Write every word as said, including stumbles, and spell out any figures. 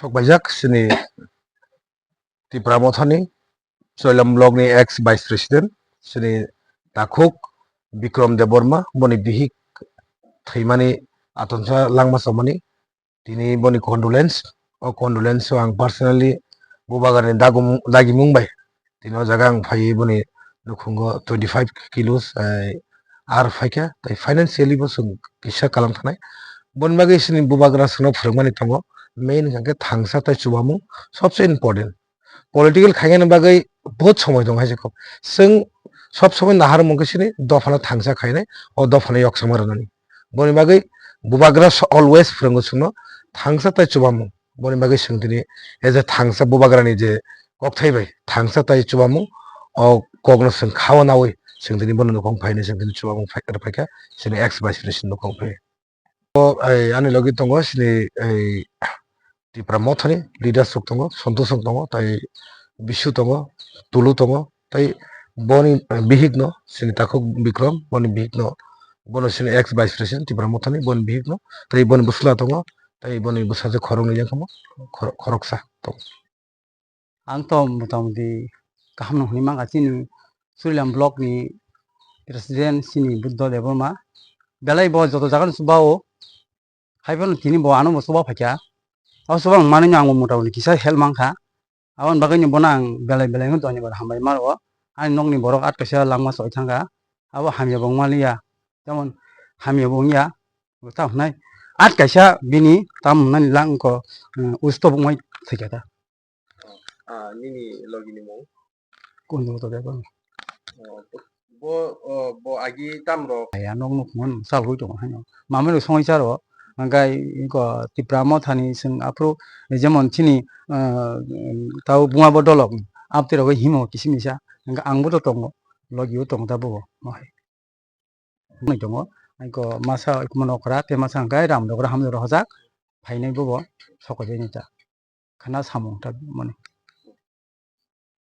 Baijak sini Tipra Mothani Choilam Block ni ex Vice President sini Takhuk Bikrom Debbarma, boni bihik thwimani atonsa langma chomani, tini boni condolence, o condolence o ang personally bubagrani dagum-, dagimung bai tini o jaga ang phaiwi boni nukhungo twenty five kilos, eh, ar phaikha, tei financially bo chwng kisa kalam thanai. Boni bagwi chini bubagra chwngno phwrwngmani tongo, main hwnkhe thangsa tei chubamung sobse important. Political khainani bagwi bahut somoi tongo hai se kok. Chwng sob somoi naharmung khe chini dophano thangsa khainai, o dophano yoksama rwnani. Boni bagwi bubagra so-, always phwrwngo chwngno thangsa tei chubamung. Boni bagwi chwng tini as a thangsa bubagrani je kokthai bai thangsa tei chubamung, o kokno chwng khawa nawi chwng tini bono nukhung phainai, chwng tini chubamung phai-, rwphaikha chini ex vice president nukhung phai. O, ai, ani logi tongo chini, ai, Tipra Mothani leaders rok tongo, Santosh rok tongo, tai Bisu tongo, Tulu tongo, tai boni, eh, bihik no chini Takhuk Bikrom, boni bihik no, bono chini ex vice president Tipra Mothani, boni bihik no, tai boni bwsla tongo, tai boni bwsajwk khoroknwi yang khamo, khor-, khoroksa tongo. Ang to motamoti kaham no hwnwi mankha chini Churilam block ni president chini Buddha Debbarma, belai bo joto jaga no chuba o, hai phano tini bo ano bo chuba phaikha. O chuba wng manwi no ang bo motamoti kisa help mankha. Aboni bagwi no bono ang belai belai no dhonyabad hambai ma rwo. Ani nokni borok at kaisa langma choi thangkha. Abo hamya bo wng maliya. Jemon hamya bo wngya. Bo ta hwnai. At kaisa bini tam wngnani lang wngkha, um, usto bo wngmai thwikha ta. Ah, nini logi ni mung? Kun bo to bebak. Oh, bo, oh, bo agi tam rok. Aya nok nuk mon sal hui tongo haino. Mamai rok songwi charo. Angkai ko Tipra Mothani sing aphru jemon chini, ah, tau bunga bo dolok. Abte rok himo kisimisa. Angka ang bo to tongo. Logi o tongo ta bo. Mohai. Nai tongo. Ai ko masa ikumo nokra te masa angkai ram dogra ham dogra hojak. Phainai bo bo. Sokojai nai ta. Khana samung ta mani.